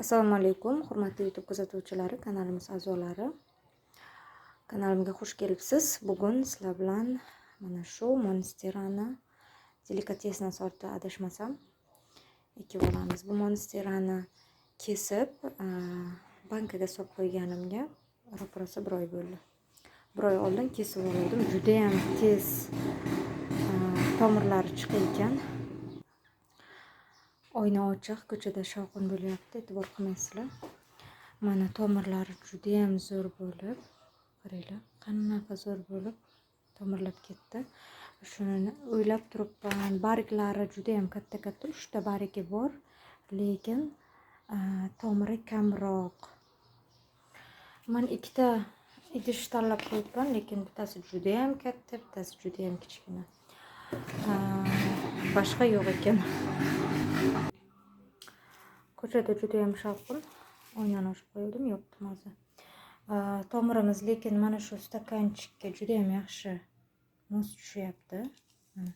Assalomu alaykum, hurmatli YouTube kuzatuvchilari, kanalimiz a'zolari. Kanalimga xush kelibsiz. Bugun sizlar bilan mana shu monsterani delikatesna sorti adashmasam ekib olamiz. Bu monsterani kesib, bankaga solib qo'yganimga ro'parasi bir oy bo'ldi. Bir oy oldin kesib oldim. Juda ham tez tomirlari chiqar ekan. Oyna ochiq, ko'chada shovqin bo'lyapti, e'tibor qilmaysizlar. Mana tomirlari juda ham zo'r bo'lib, qaranglar, qanaqa zo'r bo'lib tomirlab ketdi. Shuni o'ylab turibman, barglari juda ham katta-katta, 3 ta bargi bor, lekin tomiri kamroq. Men 2 ta idish tanlab qo'yibman, lekin bittasi juda ham katta, bittasi juda ham kichkina. Boshqa yo'q ekan. Ko'chada juda ham shovqin. Oynani ochib qo'ydim, yopdim hozir. Tomirimiz lekin mana shu stakanchikka juda ham yaxshi mos tushyapti. Mana.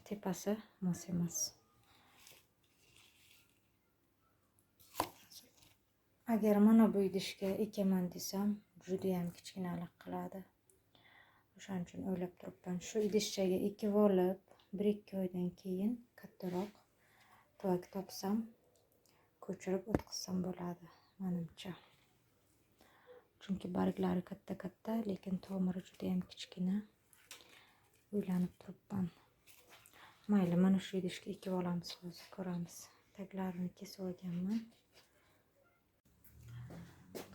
Tepasi mos emas. Agar mana bu idishga ekaman desam, juda ham kichkinalik qiladi. O'shaning uchun o'ylab turibman. Shu idishchaga ekib olib, 1-2 oydan keyin kattaroq tuvak topsam, ko'chirib o'tqizsam bo'ladi, menimcha. Chunki barglari katta-katta, lekin tomiri juda ham kichkina. O'ylanib turibman. Mayli, mana shu idishga ekib olamiz, hozir ko'ramiz. Taglarini kesib olganman.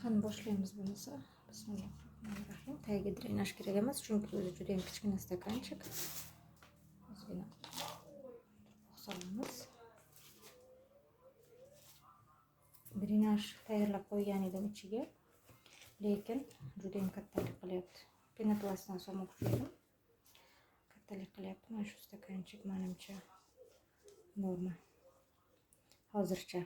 Qani boshlaymiz bo'lmasa. Bismillahirrohmanirrohim. Tagiga drenaj kerak emas, chunki o'zi juda ham kichkina stakanchik. Ozgina solamiz. Drenaj tayyorlab qo'ygan edim ichiga, lekin juda ham kattalik qilyapti. Penoplastdan solmoqchi edim. Kattalik qilyapti. Mana shu stakanchik menimcha norma. Hozircha.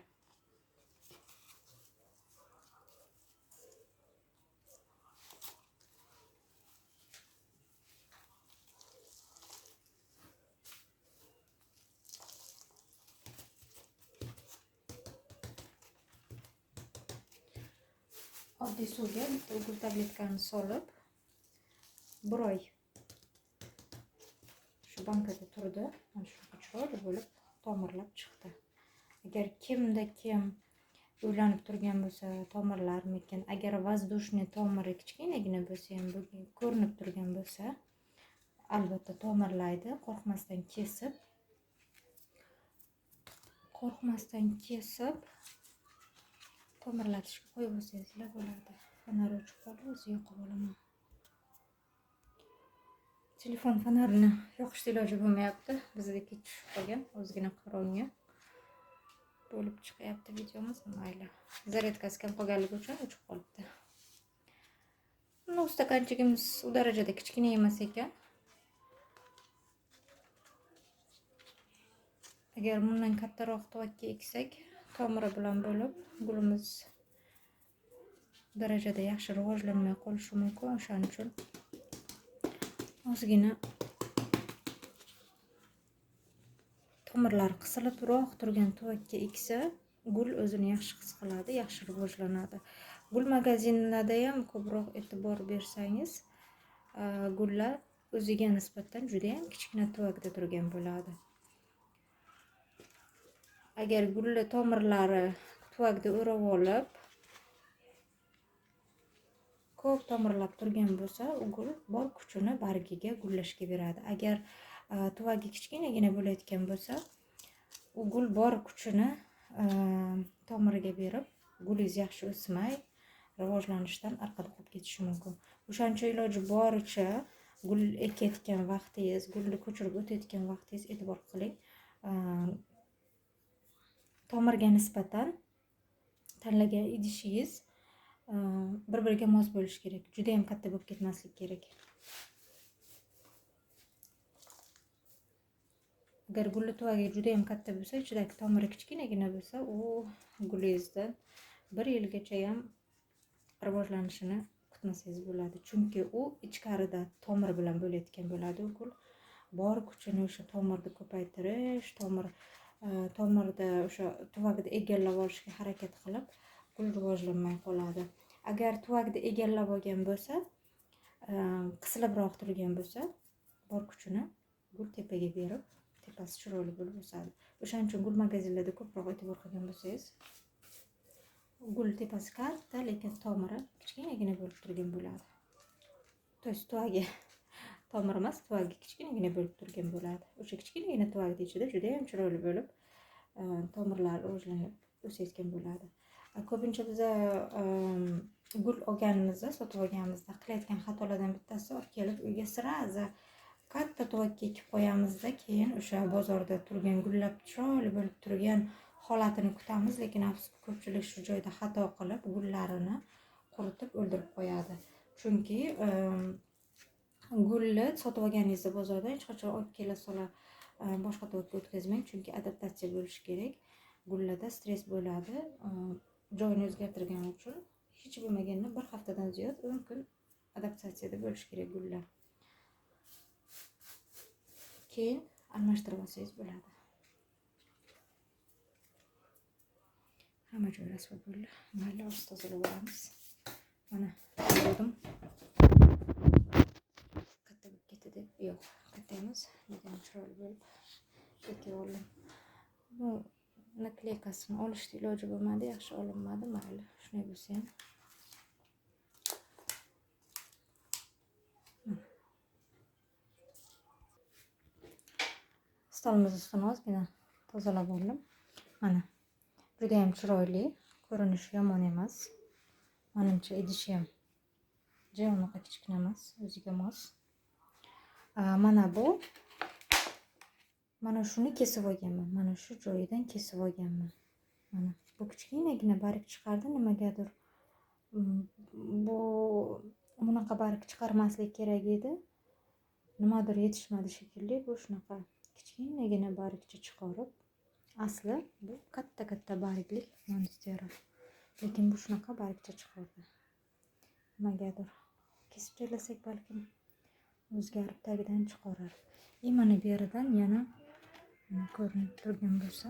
Oddiy suvga bitta ugul tabletkani solib, bir oy shu bankada turdi. Mana shunaqa chiroyli bo'lib tomirlab chiqdi. Agar kimda kim o'ylanib turgan bo'lsa, tomirlarmikin, agar воздушный tomiri kichkinagina bo'lsa ham, bu ko'rinib turgan bo'lsa, albatta tomirlaydi. Qo'rqmasdan kesib tomirlatishga qo'yib olsangizlar bo'ladi. Fonar o'chib qoldi, o'zi yoqib olaman. Telefon fonarini yoqishda iloji bo'lmayapti. Bizda kech tushib qolgan, ozgina qorong'i bo'lib chiqyapti videomiz. Mayli. Zaryadkasi kam qolganligi uchun o'chib qolibdi. No, stakanchigimiz u darajada kichkina emas ekan. Agar bundan kattaroq tuvakka eksak, tomiri bilan bo'lib gulimiz darajada yaxshi rivojlanmay qolishi mumkin. O'shaning uchun ozgina tomirlar qisilibroq turgan tuvakka eksa, gul o'zini yaxshi his qiladi, yaxshi rivojlanadi. Gul magazinlarda ham ko'proq e'tibor bersangiz, gullar o'ziga nisbatan juda ham kichkina tuvakda turgan bo'ladi. Agar gulli tomirlari tuvakda o'rab olib, ko'p tomirlab turgan bo'lsa, u gul bor kuchini bargiga gullashga beradi. Agar tuvagi kichkinagina bo'layotgan bo'lsa, u gul bor kuchini tomiriga berib, gulingiz yaxshi o'smay, rivojlanishdan orqada qolib ketishi mumkin. O'shaning uchun iloji boricha gul ekayotgan vaqtingiz, gulni ko'chirib o'tayotgan vaqtingiz e'tibor qiling. Tomirga nisbatan tanlagan idishingiz bir-biriga mos bo'lishi kerak. Juda ham katta bo'lib ketmasligi kerak. Agar gulli tuvagi juda ham katta bo'lsa, ichidagi tomiri kichkinagina bo'lsa, u gulingizdan bir yilgacha ham rivojlanishini kutmasangiz bo'ladi. Chunki u ichkarida tomir bilan bo'layotgan bo'ladi. U gul bor kuchini o'sha tomirni ko'paytirish, tomir Tomirda o'sha tuvakni egallab olishga harakat qilib, gul rivojlanmay qoladi. Agar tuvakni egallab olgan bo'lsa, qisilibroq turgan bo'lsa, bor kuchini gul tepaga berib, tepasi chiroyli bo'lib o'sadi. O'shaning uchun gul magazinlarda ko'proq e'tibor qilgan bo'lsangiz, gul tepasi katta, lekin tomiri kichkinagina bo'lib turgan bo'ladi. To есть tuvagi tomir emas, tuvagi kichkinagina bo'lib turgan bo'ladi. O'sha kichkinagina tuvakning ichida juda ham chiroyli bo'lib tomirlar rivojlanib o'sayotgan bo'ladi. Ko'pincha biza gul olganimizda, sotib olganimizda qilayotgan xatolardan bittasi olib kelib uyga сразу katta tuvakka ekib qo'yamizda, keyin o'sha bozorda turgan gullab chiroyli bo'lib turgan holatini kutamiz, lekin afsuski ko'pchilik shu joyda xato qilib gullarini quritib o'ldirib qo'yadi. Chunki gulni sotib olganingizda bozorda hech qachon olib kela sola boshqa tuvakka o'tkazmang, chunki adaptatsiya bo'lishi kerak. Gullarda stress bo'ladi. Joyini o'zgartirgani uchun hech bo'lmaganda bir haftadan ziyod 10 kun adaptatsiyada bo'lishi kerak gullar. Keyin almashtirib olsangiz bo'ladi. Hamma joy rasvo bo'ldi. Mayli, oz tozalab olamiz. Mana oldim. Katta bo'lib ketdi deb, yo'q, katta emas, lekin chiroyli bo'lib ekib oldim. Bu nakleykasini olishni iloji bo'lmadi, yaxshi olinmadi, mayli, shunday bo'lsa ham. Stolimiz ustini ozgina tozalab oldim. Mana juda ham chiroyli, ko'rinishi yomon emas. Menimcha idishi ham juda unaqa kichkina emas, o'ziga mos. Mana bu, mana shuni kesib olganman. Mana shu joyidan kesib olganman. Mana bu kichkinagina barg chiqardi, nimagadir bu bunaqa barg chiqarmaslik kerak edi. Nimadir yetishmadi shekilli, bu shunaqa kichkinagina bargcha chiqarib, asli bu katta-katta barglik monstera. Lekin bu shunaqa bargcha chiqardi. Nimagadir kesib tashlasak balkim o'zgarib tagidan chiqarar. Mana bu yerdan yana ko'rinib turgan bo'lsa,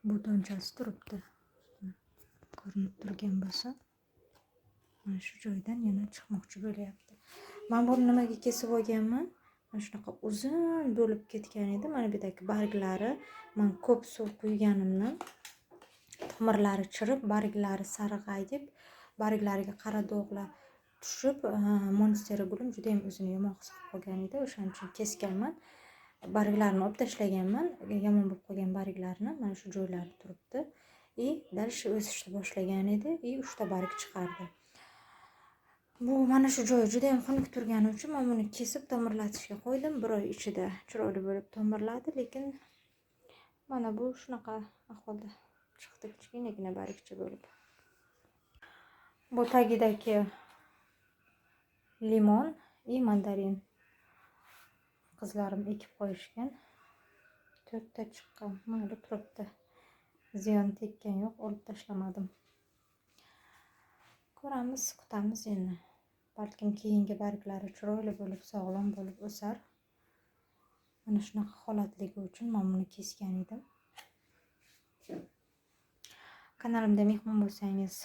butonchasi turibdi. Ko'rinib turgan bo'lsa, mana shu joydan yana chiqmoqchi bo'lyapti. Men buni nimaga kesib olganman? Mana shunaqa uzun bo'lib ketgan edi. Mana bu yerdagi barglari men ko'p suv quyganimdan tomirlari chirib, barglari sarg'ayib, barglariga qora dog'lar tushib, monstera gulim juda ham o'zini yomon his qilib qolgan edi. O'shaning uchun kesganman. Barglarini olib tashlaganman. Yomon bo'lib qolgan barglarni mana shu joylari turibdi. И дальше o'sishni boshlagan edi. И 3 ta barg chiqardi. Bu mana shu joyi juda ham xunuk turgani uchun men buni kesib tomirlatishga qo'ydim. Bir oy ichida chiroyli bo'lib tomirladi, lekin mana bu shunaqa ahvolda chiqdi, kichkinagina bargcha bo'lib. Bu tagidagi limon и mandarin qizlarim ekib qo'yishgan. 4 ta chiqqan, mayli turibdi. Ziyon tekkan yo'q, olib tashlamadim. Ko'ramiz, kutamiz endi. Balkim keyingi barglari chiroyli bo'lib, sog'lom bo'lib o'sar. Mana shunaqa holatligi uchun men buni kesgan edim. Kanalimda mehmon bo'lsangiz,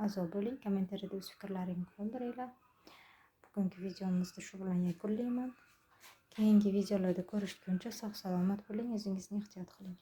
a'zo bo'ling, kommentariyada o'z fikrlaringizni qoldiringlar. Bugungi videomizni shu bilan yakunlayman. Keyingi videolarda ko'rishguncha sog' salomat bo'ling, o'zingizni ehtiyot qiling.